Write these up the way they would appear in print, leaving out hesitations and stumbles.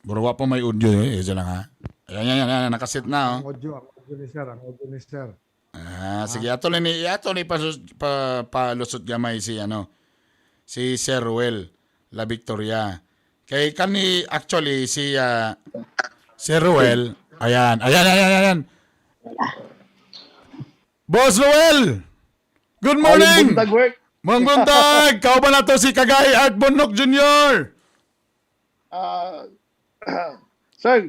Mura pa may audio eh. Isa lang ha. Ayan, ayan, ayan, nakaset na oh. Ang audio ni sir, ang audio ni sir. Ah, sige, ato lang ni ato ni palusot gamay si ano si Sir Ruel La Victoria. Kay kani actually si Sir Ruel, ayan, ayan, ayan, ayan. Boss Ruel! Good morning! Buntag work. Mang buntag! Kauban na to si Kagay Art Bonok Jr. Sir,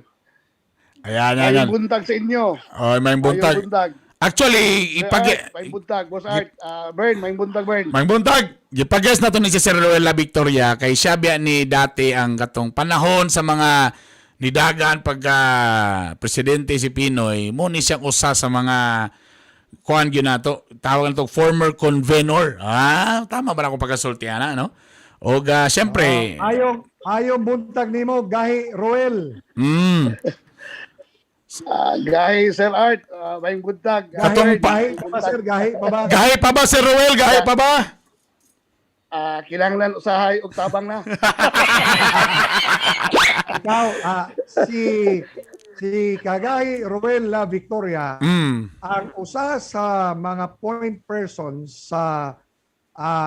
Ayan, ayan, ayan. may buntag sa inyo. Oy, may buntag. May buntag. Actually, Sir ipag Art, may buntag. Boss Art, Bern, may buntag, Bern. Mang buntag, gipag-guess na to ni si Sir Ruel La Victoria kay siya biya ni dati ang katong panahon sa mga nidagan pagka presidente si Pinoy, mo ni siyang usa sa mga kuan gyud nato, tawag nato former convenor. Ah, tama ba na akong pagkasulti ana, no? Og syempre, Ayong ayong buntag nimo, Gahi Roel. Guys, Sir Art, may buntag. Katong Gahi, Bern, gahi pa ba, sir, gahi pa ba? Gahi pa ba, Sir Ruel? Gahi pa ba? Kinahanglan usahay og tabang na. Ikaw, si si Kagahi Roel La Victoria ang usa sa mga point persons sa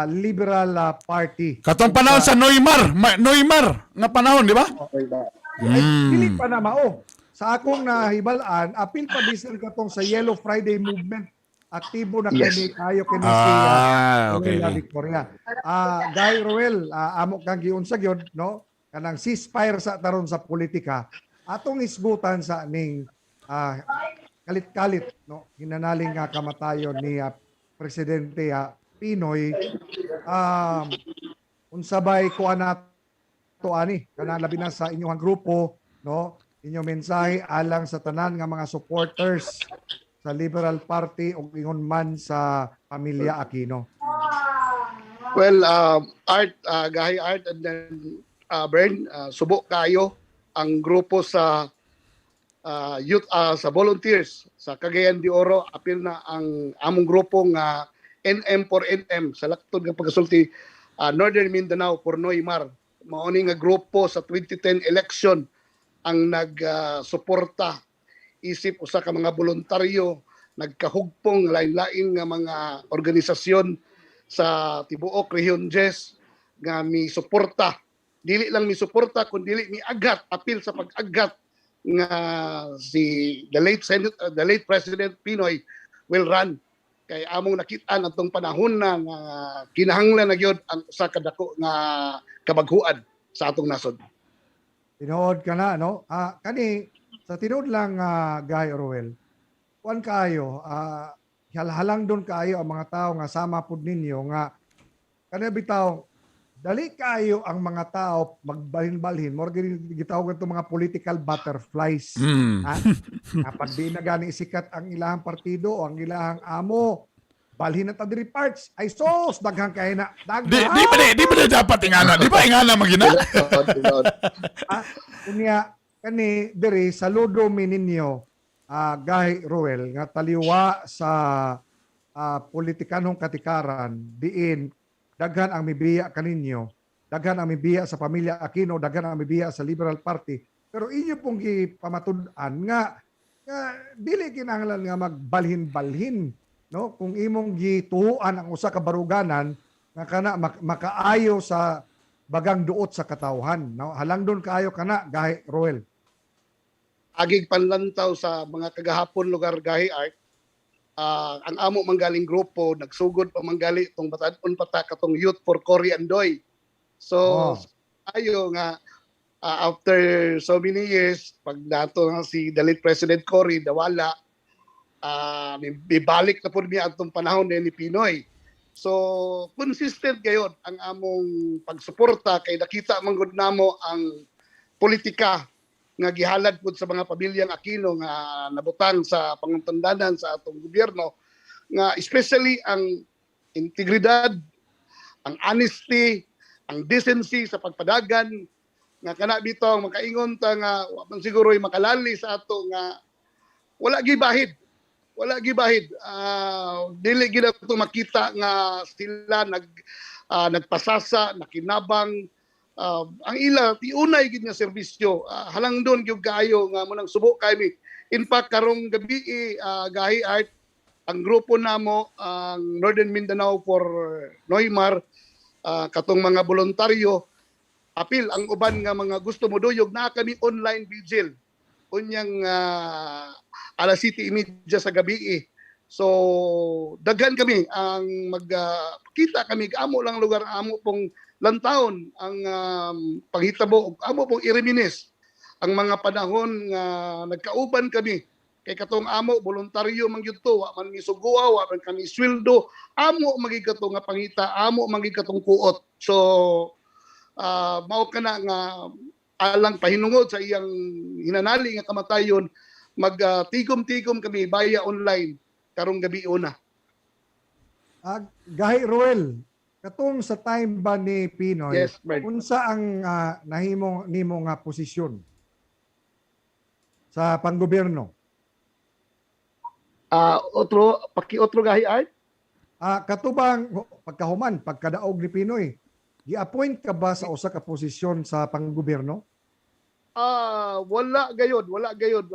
Liberal Party. Katong panahon sa Neymar, Neymar nga panahon, di ba? Ay, dili pa na mao. Sa akong nahibal-an, apil pa bisan katong sa Yellow Friday movement. Aktibo na kini kayo kini si Roel La Victoria. Guy Roel, amo kang giunsa gyud, no? Kanang ceasefire sa taron sa politika. Atong isgutan sa ning kalit-kalit, no, hinanaling nga kamatayon ni Presidente Pinoy. Unsa bay kuan nato ani kanang labi na sa inyong grupo, no, inyong mensahe alang sa tanan nga mga supporters sa Liberal Party ug ingon man sa pamilya Aquino? Well, Art, Gahi Art and then Bern, subo kayo ang grupo sa youth, sa volunteers sa Cagayan de Oro. Apil na ang among grupo nga NM for NM sa laktod nga pagkasulti, Northern Mindanao for Noymar. Mao ni nga grupo sa 2010 election ang nagsuporta isip usa ka mga voluntaryo, nagkahugpong lain-lain nga mga organisasyon sa tibuok Rehiyon Jes nga mi suporta, dili lang mi suporta kun dili mi agat, apil sa pag-agat nga si the late President Pinoy will run kay among nakit-an atong panahon na nga kinahanglan na gyud ang usa ka dako nga kabaghuan sa atong nasod. Tinuod ka na, no? Kani sa tinuod lang, Guy Orwell, kuan kaayo, halhalang doon kaayo ang mga tao nga sama pud ninyo nga kani bitaw dali kaayo ang mga tao magbalhin-balhin, mura gini gitawag ato mga political butterflies. Ha? Kapag di na gani sikat ang ilahang partido o ang ilahang amo, balhin na ta diri parts. Ay sos, daghang kay na. Daghang. Di ba di dapat ingana? Di ba ingana magina? Tinuod, tinuod. Unya kani diri saludo mi ninyo, Guy Roel, nga taliwa sa politikanhong katikaran diin daghan ang mibiya kaninyo, daghan ang mibiya sa pamilya Aquino, daghan ang mibiya sa Liberal Party, pero inyo pong gipamatud-an nga dili kinahanglan nga magbalhin-balhin, no, kung imong gituoan ang usa ka baruganan nga kana makaayo sa bagang duot sa katawhan, no? Halang doon kaayo kana, Gahi Roel. Agig panlantaw sa mga kagahapon lugar, Gahi Art, ang amo manggaling grupo nagsugod pa manggali tong batad-on pa ta katong Youth for Cory Andoy. So ayo nga after so many years pag nato nga si the late President Cory dawala, mibalik na pud mi atong panahon ni Pinoy. So consistent gayon ang among pagsuporta kay nakita man gud namo ang politika nga gihalad pud sa mga pamilyang Aquino nga nabutang sa panguntundanan sa atong gobyerno, nga especially ang integridad, ang honesty, ang decency sa pagpadagan nga kana bitaw makaingon ta nga wa man siguro'y makalali sa ato nga wala gibahid. Wala gibahid. Dili gid ato makita nga sila nagpasasa, nakinabang. Ang ila tiunay gid nga serbisyo, halangdon gyud kaayo nga mo nang subo kami. In fact, karong gabi, Gahi Art, ang grupo namo, ang Northern Mindanao for Noymar, katong mga voluntaryo, apil ang uban nga mga gusto mo duyog, naa kami online vigil unyang alas 7:30 sa gabi. So daghan kami ang magkita kami, amo lang lugar, amo pong lantawon ang panghitabo ug amo pong i-reminisce ang mga panahon nga nagkauban kami, kay katong amo voluntaryo man gyud to, wa man mi suguha, wa man kami sweldo, amo magig kato nga pangita, amo magig katong kuot. So mao kana nga alang pahinungod sa iyang hinanali nga kamatayon, magtigom-tigom kami via online karong gabi una. Gahi Ruel, katong sa time ba ni PNoy, Yes, Bert. Unsa ang nahimo nimo nga posisyon sa panggobyerno? Otro, paki-otro, Gahi Art. Katubang pagkahuman, pagkadaog ni PNoy, gi-appoint ka ba sa usa ka posisyon sa panggobyerno? Wala gayod, wala gayod.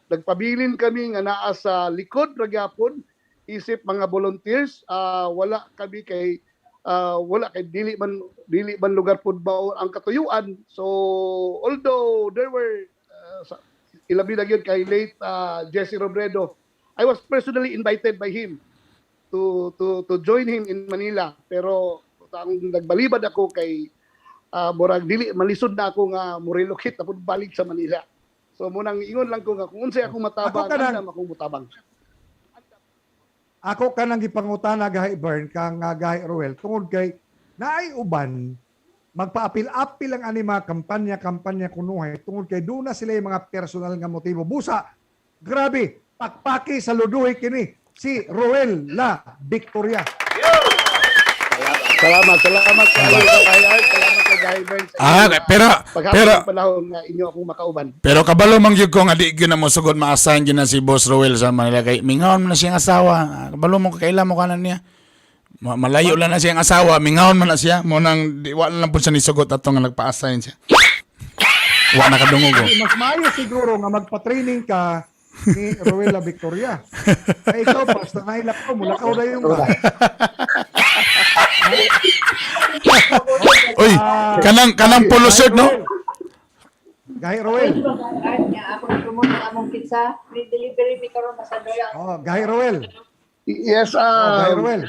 Nagpabilin kami nga naa sa likod ra gyapon isip mga volunteers. Wala kami kay wala kay dili man lugar pud ba ang katuyuan. So although there were ilabi na gyud kay late Jesse Robredo, I was personally invited by him to join him in Manila, pero ang nagbalibad ako kay murag dili malisod na ako nga mo-relocate tapos balik sa Manila. So munang ingon lang ko nga kung unsay akong matabang, Ako kanang- andam akong mutabang. Ako kanang gipangutana, Gahi Bern kang Gahi Ruel, tungod kay naay uban magpaapil-apil ang ani mga kampanya-kampanya kunuhay tungod kay duna sila yung mga personal nga motibo. Busa, grabe, pakpaki sa luduhi kini si Ruel La Victoria. Salamat, salamat sa iyo, Gahi Art. Salamat kay Gahi Bern sa inyong, paghapon ng panahon nga inyo akong makauban. Pero kabalo man gyud ko nga di gyud na mo sugod ma-assign gyud na si Boss Roel sa Manila kay mingawon man na siyang asawa. Kabalo mo kaila mo kanan niya. Malayo lang na siyang asawa, mingawon man na siya. Mo nang di, wala lang po siya nisugot ato nga nagpa-assign siya. Wa na kadungog ko. Eh, mas maayo siguro nga magpa-training ka ni Ruel La Victoria. Kay ikaw, basta nailakaw mo, lakaw na yung ka. Uy, kanang polo shirt, no? Gahi Roel. Niya ako promote among pizza. May delivery mi karon sa doya. Oh, Gahi Roel. Yes, Oh, Gahi Roel.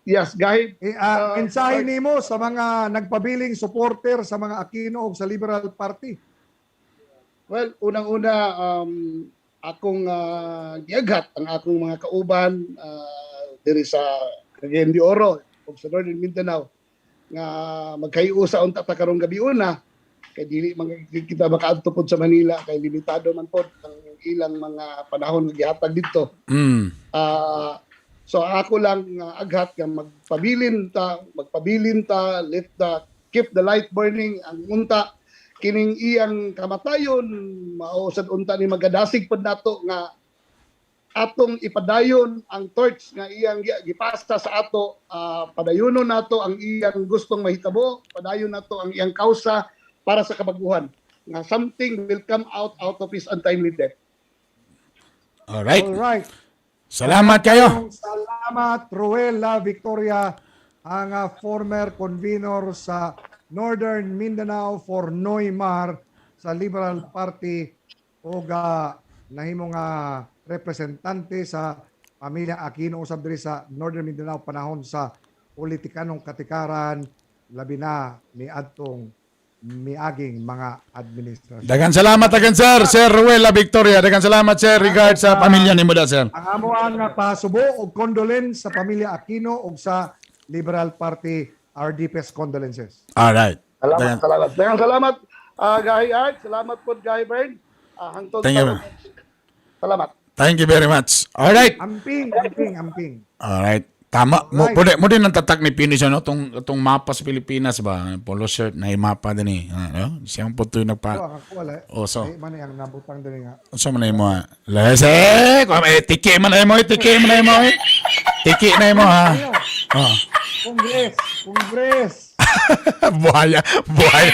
Yes, Gahi. Eh, mensahe nimo sa mga nagpabiling supporter sa mga Aquino o sa Liberal Party. Well, unang-una, akong giaghat ang akong mga kauban diri sa Cagayan de Oro ug sa Northern Mindanao nga magkahiusa unta ta karong gabi una kay dili man kita makaadto pod sa Manila kay limitado man pod ang ilang mga panahon nga gihatag didto. So ako lang nga aghat nga magpabilin ta, let the keep the light burning ang unta kining iyang kamatayon mao sad unta ni magadasig pod nato nga atong ipadayon ang torch nga iyang gipasta sa ato. Padayonon nato ang iyang gustong mahitabo, padayon nato ang iyang kausa para sa kabaguhan nga something will come out out of his untimely death. All right. All right. Salamat kayo. Salamat, Ruel La Victoria, ang former convenor sa Northern Mindanao for Noymar sa Liberal Party o nahimo nga representante sa pamilya Aquino usab diri sa Northern Mindanao panahon sa politikanong katikaran, labi na ni adtong miaging mga administrasyon. Dagan salamat dagan sir, Sir Ruel La Victoria. Dagan salamat, sir, regard sa pamilya nimo da, sir. Ang amo ang pasubo og condolence sa pamilya Aquino ug sa Liberal Party, our deepest condolences. All right. Salamat, Dagan- salamat. Daghang salamat, Gahi Art. Salamat po, Gahi Bern. Hangtod Thank you. Salamat. Thank you very much. All right. Amping, amping, amping. All right. Tama. Mo Alright. pwede mo din ang tatak ni Pinoy siya, no, tong mapa sa Pilipinas ba? Polo shirt na mapa din eh. Ano? Siyang po ito So, nagpa ang ako wala. Oh, so. Ay, man ang nabutang diri nga. Unsa man na imo ha? Lese, eh, tiki man na imo, eh, tiki man na imo eh. Tiki na imo ha. Oh. Congress, Congress. Buhaya, buhaya.